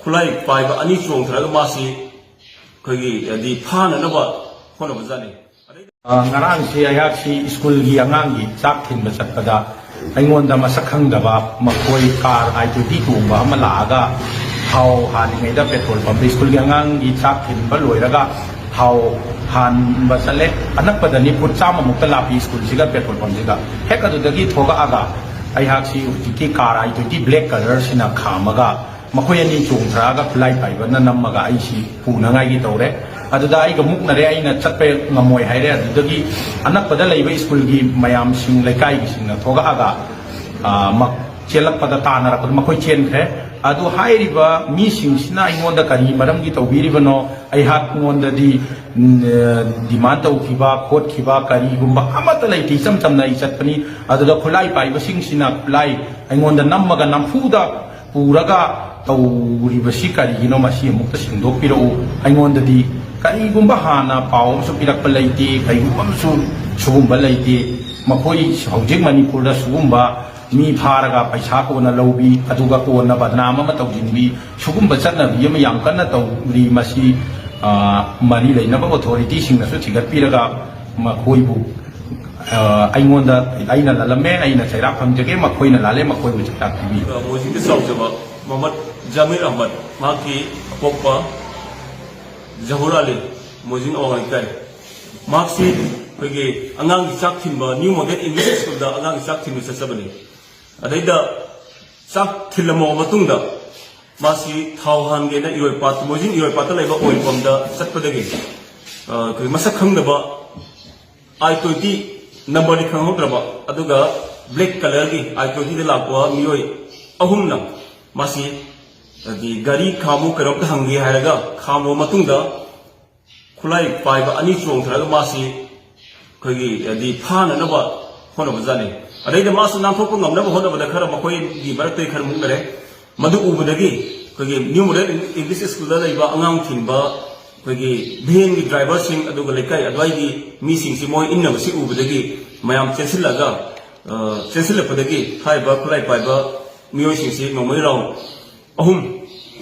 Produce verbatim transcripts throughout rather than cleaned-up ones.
ꯈꯨꯠꯂꯥꯏ ꯄꯥꯏꯕ ꯑꯅꯤ ꯆꯣꯡꯊꯔꯒ ꯃꯥꯁꯤ ꯑꯩꯈꯣꯏꯒꯤ ꯍꯥꯏꯗꯤ ꯐꯥꯅꯅꯕ ꯍꯣꯠꯅꯕꯖꯥꯠꯅꯤ꯫ ꯑ, ꯉꯔꯥꯡꯁꯤ ꯑꯩꯍꯥꯛꯁꯤ ꯁ꯭ꯀꯨꯜꯒꯤ ꯑꯉꯥꯡꯒꯤ ꯆꯥꯛ ꯊꯤꯟꯕ ꯆꯠꯄꯗ ꯑꯩꯉꯣꯟꯗ ꯃꯁꯛ ꯈꯪꯗꯕ ꯃꯈꯣꯏ ꯀꯥꯔ ꯑꯥꯏ ꯇ꯭ꯋꯦꯟꯇꯤ ꯇꯣꯡꯕ ꯑꯃ ꯂꯥꯛꯑꯒ ꯊꯥꯎ ꯍꯥꯜꯂꯤꯉꯩꯗ ꯄꯦꯇ꯭ꯔꯣꯜ ꯄꯝꯗ ꯁ꯭ꯀꯨꯜꯒꯤ ꯑꯉꯥꯡꯒꯤ ꯆꯥꯛ ꯊꯤꯟꯕ ꯂꯣꯏꯔꯒ ꯊꯥꯎ ꯍꯥꯟꯕ ꯆꯠꯂꯦ꯫ ꯑꯅꯛꯄꯗꯅꯤ, ꯐꯨꯠ ꯆꯥꯝꯃꯃꯨꯛꯇ ꯂꯥꯞꯄꯤ ꯁ꯭ꯀꯨꯜꯁꯤꯒ ꯄꯦꯇ꯭ꯔꯣꯜ ꯄꯝꯁꯤꯒ꯫ ꯍꯦꯛ ꯑꯗꯨꯗꯒꯤ ꯊꯣꯛꯂꯛꯑꯒ ꯑꯩꯍꯥꯛꯁꯤ ꯍꯧꯖꯤꯛꯀꯤ ꯀꯥꯔ ꯑꯥꯏ ꯇ꯭ꯋꯦꯟꯇꯤ ꯕ꯭ꯂꯦꯛ ꯀꯂꯔꯁꯤꯅ ꯈꯥꯝꯃꯒ ꯃꯈꯣꯏ ꯑꯅꯤ ꯆꯣꯡꯊꯔꯛꯑꯒ ꯈꯨꯠꯂꯥꯏ ꯄꯥꯏꯕꯅ ꯅꯝꯃꯒ ꯑꯩꯁꯤ ꯄꯨꯅꯉꯥꯏꯒꯤ ꯇꯧꯔꯦ꯫ ꯑꯗꯨꯗ ꯑꯩꯒ ꯃꯨꯛꯅꯔꯦ, ꯑꯩꯅ ꯆꯠꯄ ꯉꯝꯃꯣꯏ ꯍꯥꯏꯔꯦ꯫ ꯑꯗꯨꯗꯒꯤ ꯑꯅꯛꯄꯗ ꯂꯩꯕ ꯁ꯭ꯀꯨꯜꯒꯤ ꯃꯌꯥꯝꯁꯤꯡ, ꯂꯩꯀꯥꯏꯒꯤꯁꯤꯡꯅ ꯊꯣꯛꯂꯛꯑꯒ, ꯑ, ꯃ-, ꯆꯦꯜꯂꯛꯄꯗ, ꯇꯥꯟꯅꯔꯛꯄꯗ ꯃꯈꯣꯏ ꯆꯦꯟꯈ꯭ꯔꯦ꯫ ꯑꯗꯨ ꯍꯥꯏꯔꯤꯕ ꯃꯤꯁꯤꯡꯁꯤꯅ ꯑꯩꯉꯣꯟꯗ ꯀꯔꯤ ꯃꯔꯝꯒꯤ ꯇꯧꯕꯤꯔꯤꯕꯅꯣ? ꯑꯩꯍꯥꯛꯉꯣꯟꯗꯗꯤ, ꯎꯝ, ꯑ, ꯗꯤꯃꯥꯟ ꯇꯧꯈꯤꯕ ꯈꯣꯠꯈꯤꯕ ꯀꯔꯤꯒꯨꯝꯕ ꯑꯃꯠꯇ ꯂꯩꯇꯦ꯫ ꯏꯆꯝ ꯆꯝꯅ ꯑꯩ ꯆꯠꯄꯅꯤ꯫ ꯑꯗꯨꯗ ꯈꯨꯠꯂꯥꯏ ꯄꯥꯏꯕꯁꯤꯡꯁꯤꯅ ꯈꯨꯠꯂꯥꯏ ꯑꯩꯉꯣꯟꯗ ꯅꯝꯃꯒ ꯅꯝꯐꯨꯗ ꯄꯨꯔꯒ ꯇꯧꯔꯤꯕꯁꯤ ꯀꯔꯤꯒꯤꯅꯣ? ꯃꯁꯤ ꯑꯃꯨꯛꯇ ꯁꯦꯡꯗꯣꯛꯄꯤꯔꯛꯎ꯫ ꯑꯩꯉꯣꯟꯗꯗꯤ ꯀꯔꯤꯒꯨꯝꯕ ꯍꯥꯟꯅ ꯄꯥꯎ ꯑꯃꯁꯨ ꯄꯤꯔꯛꯄ ꯂꯩꯇꯦ, ꯀꯔꯤꯒꯨꯝꯕ ꯑꯃꯁꯨ ꯁꯤꯒꯨꯝꯕ ꯂꯩꯇꯦ꯫ ꯃꯈꯣꯏ ꯍꯧꯖꯤꯛ ꯃꯅꯤꯄꯨꯔꯗ ꯁꯤꯒꯨꯝꯕ ꯃꯤ ꯐꯥꯔꯒ ꯄꯩꯁꯥ ꯀꯣꯟꯅ ꯂꯧꯕꯤ, ꯑꯗꯨꯒ ꯀꯣꯟꯅ ꯕꯗꯅꯥꯝ ꯑꯃ ꯇꯧꯁꯤꯟꯕꯤ, ꯁꯤꯒꯨꯝꯕ ꯆꯠꯅꯕꯤ ꯑꯃ ꯌꯥꯝ ꯀꯟꯅ ꯇꯧꯔꯤ꯫ ꯃꯁꯤ, ꯑ, ꯃꯔꯤ ꯂꯩꯅꯕ ꯑꯣꯊꯣꯔꯤꯇꯤꯁꯤꯡꯅꯁꯨ ꯊꯤꯒꯠꯄꯤꯔꯒ ꯃꯈꯣꯏꯕꯨ, ꯑ, ꯑꯩꯉꯣꯟꯗ, ꯑꯩꯅ ꯂꯥꯜꯂꯝꯃꯦ, ꯑꯩꯅ ꯆꯩꯔꯥꯛ ꯐꯪꯖꯒꯦ, ꯃꯈꯣꯏꯅ ꯂꯥꯜꯂꯦ, ꯃꯈꯣꯏꯕꯨ ꯆꯩꯔꯥꯛ ꯄꯤꯕꯤꯌꯨ꯫ ꯃꯣꯏꯖꯤꯡꯗ ꯆꯥꯎꯖꯕ ꯃꯣꯍꯃꯗ ꯖꯃꯤꯔ ꯑꯍꯃꯗ, ꯃꯍꯥꯛꯀꯤ ꯑꯄꯣꯛꯄ ꯖꯍꯨꯔ ꯑꯂꯤ, ꯃꯣꯏꯖꯤꯡ ꯑꯋꯥꯡ ꯂꯩꯀꯥꯏ꯫ ꯃꯍꯥꯛꯁꯤ ꯑꯩꯈꯣꯏꯒꯤ ꯑꯉꯥꯡꯒꯤ ꯆꯥꯛ ꯊꯤꯟꯕ, ꯅ꯭ꯌꯨ ꯃꯣꯗꯦꯜ ꯏꯪꯂꯤꯁ ꯁ꯭ꯀꯨꯜꯗ ꯑꯉꯥꯡꯒꯤ ꯆꯥꯛ ꯊꯤꯟꯕ ꯆꯠꯆꯕꯅꯤ꯫ ꯑꯗꯩꯗ ꯆꯥꯛ ꯊꯤꯜꯂꯝꯃꯕ ꯃꯇꯨꯡꯗ ꯃꯥꯁꯤ ꯊꯥꯎ ꯍꯥꯟꯒꯦꯅ ꯏꯔꯣꯏꯄꯥꯠ, ꯃꯣꯏꯖꯤꯡ ꯏꯔꯣꯏꯄꯥꯠꯇ ꯂꯩꯕ ꯑꯣꯏꯜ ꯄꯝꯗ ꯆꯠꯄꯗꯒꯤ, ꯑ, ꯑꯩꯈꯣꯏ ꯃꯁꯛ ꯈꯪꯗꯕ ꯑꯥꯏ ꯇ꯭ꯋꯦꯟꯇꯤ ꯅꯝꯕꯔꯗꯤ ꯈꯪꯍꯧꯗ꯭ꯔꯕ, ꯑꯗꯨꯒ ꯕ꯭ꯂꯦꯛ ꯀꯂꯔꯒꯤ ꯑꯥꯏ ꯇ꯭ꯋꯦꯟꯇꯤꯗ ꯂꯥꯛꯄ ꯃꯤꯑꯣꯏ ꯑꯍꯨꯝꯅ ꯃꯥꯁꯤ, ꯍꯥꯏꯗꯤ, ꯒꯥꯔꯤ ꯈꯥꯝꯃꯨ, ꯀꯩꯅꯣꯝꯇ ꯍꯪꯒꯦ ꯍꯥꯏꯔꯒ ꯈꯥꯝꯃꯨꯕ ꯃꯇꯨꯡꯗ ꯈꯨꯠꯂꯥꯏ ꯄꯥꯏꯕ ꯑꯅꯤ ꯆꯣꯡꯊꯔꯒ ꯃꯥꯁꯤ ꯑꯩꯈꯣꯏꯒꯤ, ꯍꯥꯏꯗꯤ, ꯐꯥꯅꯅꯕ ꯍꯣꯠꯅꯕꯖꯥꯠꯅꯤ꯫ ꯑꯗꯩꯗ ꯃꯥꯁꯨ ꯅꯥꯟꯊꯣꯛꯄ ꯉꯝꯅꯕ ꯍꯣꯠꯅꯕꯗ ꯈꯔ ꯃꯈꯣꯏꯒꯤ ꯃꯔꯛꯇꯒꯤ ꯈꯔ ꯃꯨꯛꯅꯔꯦ꯫ ꯃꯗꯨ ꯎꯕꯗꯒꯤ ꯑꯩꯈꯣꯏꯒꯤ ꯅ꯭ꯌꯨ ꯃꯣꯗꯦꯜ ꯏꯪꯂꯤꯁ ꯁ꯭ꯀꯨꯜꯗ ꯂꯩꯕ ꯑꯉꯥꯡ ꯊꯤꯟꯕ ꯑꯩꯈꯣꯏꯒꯤ ꯚꯦꯟꯒꯤ ꯗ꯭ꯔꯥꯏꯚꯔꯁꯤꯡ, ꯑꯗꯨꯒ ꯂꯩꯀꯥꯏ ꯑꯗꯨꯋꯥꯏꯒꯤ ꯃꯤꯁꯤꯡꯁꯤ ꯃꯣꯏ ꯏꯟꯅꯕꯁꯤ ꯎꯕꯗꯒꯤ ꯃꯌꯥꯝ ꯆꯦꯟꯁꯤꯜꯂꯒ, ꯑ, ꯆꯦꯟꯁꯤꯜꯂꯛꯄꯗꯒꯤ ꯍꯥꯏꯔꯤꯕ ꯈꯨꯠꯂꯥꯏ ꯄꯥꯏꯕ ꯃꯤꯑꯣꯏꯁꯤꯡꯁꯤ ꯅꯣꯡꯃꯩ ꯔꯥꯎꯟ ꯑꯍꯨꯝ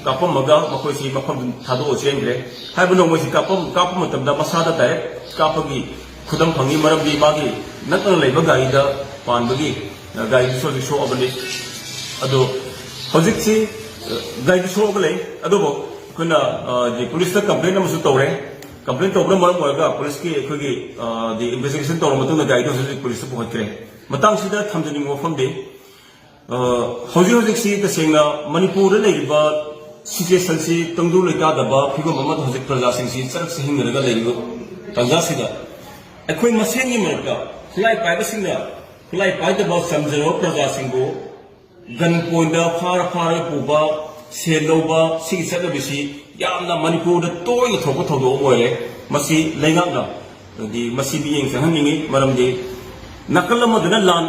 ꯀꯥꯞꯄꯝꯃꯒ ꯃꯈꯣꯏꯁꯤ ꯃꯐꯝꯗꯨ ꯊꯥꯗꯣꯛꯑ ꯆꯦꯟꯈ꯭ꯔꯦ꯫ ꯍꯥꯏꯕ ꯅꯣꯡꯃꯩꯁꯤ ꯀꯥꯞꯄ ꯃꯇꯝꯗ ꯃꯁꯥꯗ ꯗꯥꯏꯔꯦꯛ ꯀꯥꯞꯄꯒꯤ ꯈꯨꯗꯝ ꯐꯪꯉꯤ, ꯃꯔꯝꯗꯤ ꯃꯥꯒꯤ ꯅꯛꯅ ꯂꯩꯕ ꯒꯥꯔꯤꯗ ꯄꯥꯟꯕꯒꯤ, ꯑ, ꯒꯥꯔꯤꯗꯨꯁꯨ ꯍꯧꯖꯤꯛ ꯁꯣꯛꯑꯕꯅꯤ꯫ ꯑꯗꯣ ꯍꯧꯖꯤꯛꯁꯤ, ꯑ, ꯒꯥꯔꯤꯗꯨ ꯁꯣꯛꯑꯒ ꯂꯩ꯫ ꯑꯗꯨꯕꯨ ꯑꯩꯈꯣꯏꯅ, ꯑ, ꯗꯤ ꯄꯨꯂꯤꯁꯇ ꯀꯝꯄ꯭ꯂꯦꯟ ꯑꯃꯁꯨ ꯇꯧꯔꯦ꯫ ꯀꯝꯄ꯭ꯂꯦꯟ ꯇꯧꯕꯅ ꯃꯔꯝ ꯑꯣꯏꯔꯒ ꯄꯨꯂꯤꯁꯀꯤ ꯑꯩꯈꯣꯏꯒꯤ, ꯑ, ꯗꯤ ꯏꯟꯚꯦꯁꯇꯤꯒꯦꯁꯟ ꯇꯧꯔꯕ ꯃꯇꯨꯡꯗ ꯒꯥꯔꯤꯗꯨ ꯍꯧꯖꯤꯛ ꯄꯨꯂꯤꯁꯇ ꯄꯨꯈꯠꯈ꯭ꯔꯦ꯫ ꯃꯇꯥꯡꯁꯤꯗ ꯊꯝꯖꯅꯤꯡꯕ ꯋꯥꯐꯝꯗꯤ, ꯑ, ꯍꯧꯖꯤꯛ ꯍꯧꯖꯤꯛꯁꯤ ꯇꯁꯦꯡꯅ ꯃꯅꯤꯄꯨꯔꯗ ꯂꯩꯔꯤꯕ ꯁꯤꯆꯨꯋꯦꯁꯟꯁꯤ ꯇꯪꯗꯨ ꯂꯩꯇꯥꯗꯕ ꯐꯤꯕꯝ ꯑꯃꯗ ꯍꯧꯖꯤꯛ ꯄ꯭ꯔꯖꯥꯁꯤꯡꯁꯤ ꯆꯔꯛ ꯆꯍꯤꯡꯅꯔꯒ ꯂꯩꯔꯤꯕ ꯇꯥꯟꯖꯥꯁꯤꯗ, ꯑꯩꯈꯣꯏ ꯃꯁꯦꯟꯒꯤ ꯃꯔꯛꯇ ꯈꯨꯠꯂꯥꯏ ꯄꯥꯏꯕꯁꯤꯡꯅ ꯈꯨꯠꯂꯥꯏ ꯄꯥꯏꯗꯕ ꯆꯝꯖꯔꯕ ꯄ꯭ꯔꯖꯥꯁꯤꯡꯕꯨ ꯒꯟ ꯄꯣꯏꯟꯗ ꯐꯥꯔ ꯐꯥꯔꯒ ꯄꯨꯕ, ꯁꯦꯜ ꯂꯧꯕ, ꯁꯤꯒꯤ ꯆꯠꯅꯕꯤꯁꯤ ꯌꯥꯝꯅ ꯃꯅꯤꯄꯨꯔꯗ ꯇꯣꯏꯅ ꯊꯣꯛꯄ ꯊꯧꯗꯣꯛ ꯑꯃ ꯑꯣꯏꯔꯦ꯫ ꯃꯁꯤ ꯂꯩꯉꯥꯛꯅ, ꯍꯥꯏꯗꯤ, ꯃꯁꯤ ꯃꯤꯠꯌꯦꯡ ꯆꯪꯍꯟꯅꯤꯡꯉꯤ, ꯃꯔꯝꯗꯤ ꯅꯥꯀꯜ ꯑꯃꯗꯅ ꯂꯥꯟ,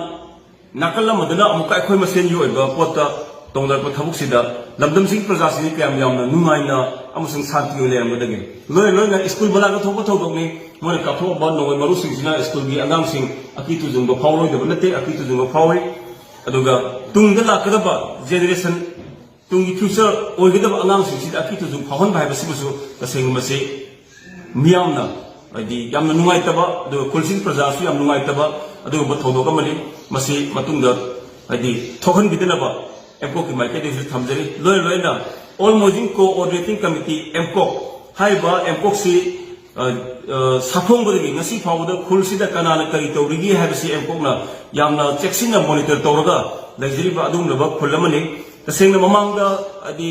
ꯅꯥꯀꯜ ꯑꯃꯗꯅ ꯑꯃꯨꯛꯀ ꯑꯩꯈꯣꯏ ꯃꯁꯦꯟꯒꯤ ꯑꯣꯏꯕ ꯄꯣꯠꯇ ꯇꯧꯅꯔꯛꯄ ꯊꯕꯛꯁꯤꯗ ꯂꯝꯗꯝꯁꯤꯒꯤ ꯄ꯭ꯔꯖꯥꯁꯤꯡꯁꯤ ꯀꯌꯥꯝ ꯌꯥꯝꯅ ꯅꯨꯡꯉꯥꯏꯅ ꯑꯃꯁꯨꯡ ꯁꯥꯟꯇꯤ ꯑꯣꯏꯅ ꯂꯩꯔꯝꯒꯗꯒꯦ꯫ ꯂꯣꯏꯅ ꯂꯣꯏꯅ ꯁ꯭ꯀꯨꯜ ꯃꯅꯥꯛꯇ ꯊꯣꯛꯄ ꯊꯧꯗꯣꯛꯅꯤ꯫ ꯃꯣꯏꯅ ꯀꯥꯞꯊꯣꯛꯑꯕ ꯅꯣꯡꯃꯩ ꯃꯔꯨꯁꯤꯡꯁꯤꯅ ꯁ꯭ꯀꯨꯜꯒꯤ ꯑꯉꯥꯡꯁꯤꯡ ꯑꯀꯤ ꯇꯨꯖꯨꯡꯕ ꯐꯥꯎꯔꯣꯏꯗꯕ ꯅꯠꯇꯦ, ꯑꯀꯤ ꯇꯨꯖꯨꯡꯕ ꯐꯥꯎꯏ꯫ ꯑꯗꯨꯒ ꯇꯨꯡꯗ ꯂꯥꯛꯀꯗꯕ ꯖꯦꯅꯦꯔꯦꯁꯟ, ꯇꯨꯡꯒꯤ ꯐ꯭ꯌꯨꯆꯔ ꯑꯣꯏꯒꯗꯕ ꯑꯉꯥꯡꯁꯤꯡꯁꯤꯗ ꯑꯀꯤ ꯇꯨꯖꯨꯡ ꯐꯥꯎꯍꯟꯕ ꯍꯥꯏꯕꯁꯤꯃꯁꯨ ꯇꯁꯦꯡꯅ ꯃꯁꯤ ꯃꯤꯌꯥꯝꯅ, ꯍꯥꯏꯗꯤ, ꯌꯥꯝꯅ ꯅꯨꯡꯉꯥꯏꯇꯕ, ꯑꯗꯨꯒ ꯈꯨꯜꯁꯤꯡ ꯄ꯭ꯔꯖꯥꯁꯨ ꯌꯥꯝ ꯅꯨꯡꯉꯥꯏꯇꯕ ꯑꯗꯨꯒꯨꯝꯕ ꯊꯧꯗꯣꯛ ꯑꯃꯅꯤ꯫ ꯃꯁꯤ ꯃꯇꯨꯡꯗ, ꯍꯥꯏꯗꯤ, ꯊꯣꯛꯍꯟꯕꯤꯗꯅꯕ ꯑꯦꯝꯀꯣꯛꯀꯤ ꯃꯥꯏꯀꯩꯗꯒꯤꯁꯨ ꯊꯝꯖꯔꯤ꯫ ꯂꯣꯏꯅ ꯂꯣꯏꯅ All Moinjing Coordinating Committee, ꯑꯦꯝꯀꯣꯛ ꯍꯥꯏꯔꯤꯕ ꯑꯦꯝꯀꯣꯛꯁꯤ, ꯑ, ꯑ, ꯁꯥꯐꯣꯡꯕꯗꯒꯤ ꯉꯁꯤ ꯐꯥꯎꯕꯗ ꯈꯨꯜꯁꯤꯗ ꯀꯅꯥꯅ ꯀꯔꯤ ꯇꯧꯔꯤꯒꯦ ꯍꯥꯏꯕꯁꯤ ꯑꯦꯝꯀꯣꯛꯅ ꯌꯥꯝꯅ ꯆꯦꯛꯁꯤꯟꯅ ꯃꯣꯅꯤꯇꯔ ꯇꯧꯔꯒ ꯂꯩꯖꯔꯤꯕ ꯑꯗꯨꯒꯨꯝꯂꯕ ꯈꯨꯜ ꯑꯃꯅꯤ꯫ ꯇꯁꯦꯡꯅ ꯃꯃꯥꯡꯗ, ꯍꯥꯏꯗꯤ,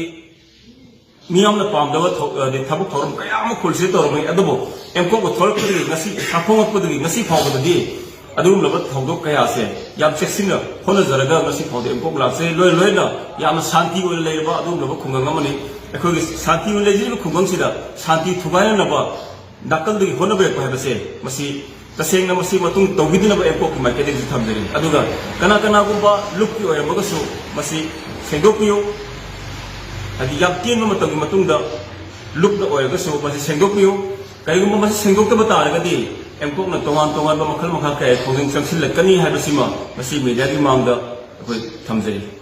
ꯃꯤꯌꯥꯝꯅ ꯄꯥꯝꯗꯕ ꯊꯧ-, ꯍꯥꯏꯗꯤ, ꯊꯕꯛ ꯊꯧꯔꯝ ꯀꯌꯥ ꯑꯃ ꯈꯨꯜꯁꯤꯗ ꯇꯧꯔꯝꯃꯤ꯫ ꯑꯗꯨꯕꯨ ꯑꯦꯝꯀꯣꯛꯅ ꯊꯣꯛꯂꯛꯄꯗꯒꯤ ꯉꯁꯤ, ꯁꯥꯐꯣꯡꯉꯛꯄꯗꯒꯤ ꯉꯁꯤ ꯐꯥꯎꯕꯗꯗꯤ ꯑꯗꯨꯒꯨꯝꯂꯕ ꯊꯧꯗꯣꯛ ꯀꯌꯥꯁꯦ ꯌꯥꯝ ꯆꯦꯛꯁꯤꯟꯅ ꯍꯣꯠꯅꯖꯔꯒ ꯉꯁꯤ ꯐꯥꯎꯗ ꯑꯦꯝꯀꯣꯛ ꯂꯥꯛꯆꯩ꯫ ꯂꯣꯏꯅ ꯂꯣꯏꯅ ꯌꯥꯝꯅ ꯁꯥꯟꯇꯤ ꯑꯣꯏꯅ ꯂꯩꯔꯕ ꯑꯗꯨꯒꯨꯝꯂꯕ ꯈꯨꯡꯒꯪ ꯑꯃꯅꯤ꯫ ꯑꯩꯈꯣꯏꯒꯤ ꯁꯥꯟꯇꯤ ꯑꯣꯏꯅ ꯂꯩꯖꯔꯤꯕ ꯈꯨꯡꯒꯪꯁꯤꯗ ꯁꯥꯟꯇꯤ ꯊꯨꯒꯥꯏꯅꯅꯕ ꯅꯥꯀꯜꯗꯒꯤ ꯍꯣꯠꯅꯕꯤꯔꯛꯄ ꯍꯥꯏꯕꯁꯦ, ꯃꯁꯤ ꯇꯁꯦꯡꯅ ꯃꯁꯤ ꯃꯇꯨꯡ ꯇꯧꯕꯤꯗꯅꯕ ꯑꯦꯝꯀꯣꯛꯀꯤ ꯃꯥꯏꯀꯩꯗꯒꯤꯁꯨ ꯊꯝꯖꯔꯤ꯫ ꯑꯗꯨꯒ ꯀꯅꯥ ꯀꯅꯥꯒꯨꯝꯕ ꯂꯨꯞꯀꯤ ꯑꯣꯏꯔꯝꯃꯒꯁꯨ ꯃꯁꯤ ꯁꯦꯡꯗꯣꯛꯄꯤꯌꯨ꯫ ꯍꯥꯏꯗꯤ, ꯌꯥꯝ ꯇꯦꯟꯕ ꯃꯇꯝꯒꯤ ꯃꯇꯨꯡꯗ ꯂꯨꯞꯅ ꯑꯣꯏꯔꯒꯁꯨ ꯃꯁꯤ ꯁꯦꯡꯗꯣꯛꯄꯤꯌꯨ꯫ ꯀꯔꯤꯒꯨꯝꯕ ꯃꯁꯤ ꯁꯦꯡꯗꯣꯛꯇꯕ ꯇꯥꯔꯒꯗꯤ ꯑꯦꯝꯀꯣꯛꯅ ꯇꯣꯉꯥꯟ ꯇꯣꯉꯥꯟꯕ ꯃꯈꯜ ꯃꯈꯥ ꯀꯌꯥ ꯈꯣꯡꯖꯪ ꯆꯪꯁꯤꯜꯂꯛꯀꯅꯤ ꯍꯥꯏꯕꯁꯤꯃ ꯃꯁꯤ ꯃꯦꯗꯤꯌꯥꯒꯤ ꯃꯥꯡꯗ ꯑꯩꯈꯣꯏ ꯊꯝꯖꯔꯤ꯫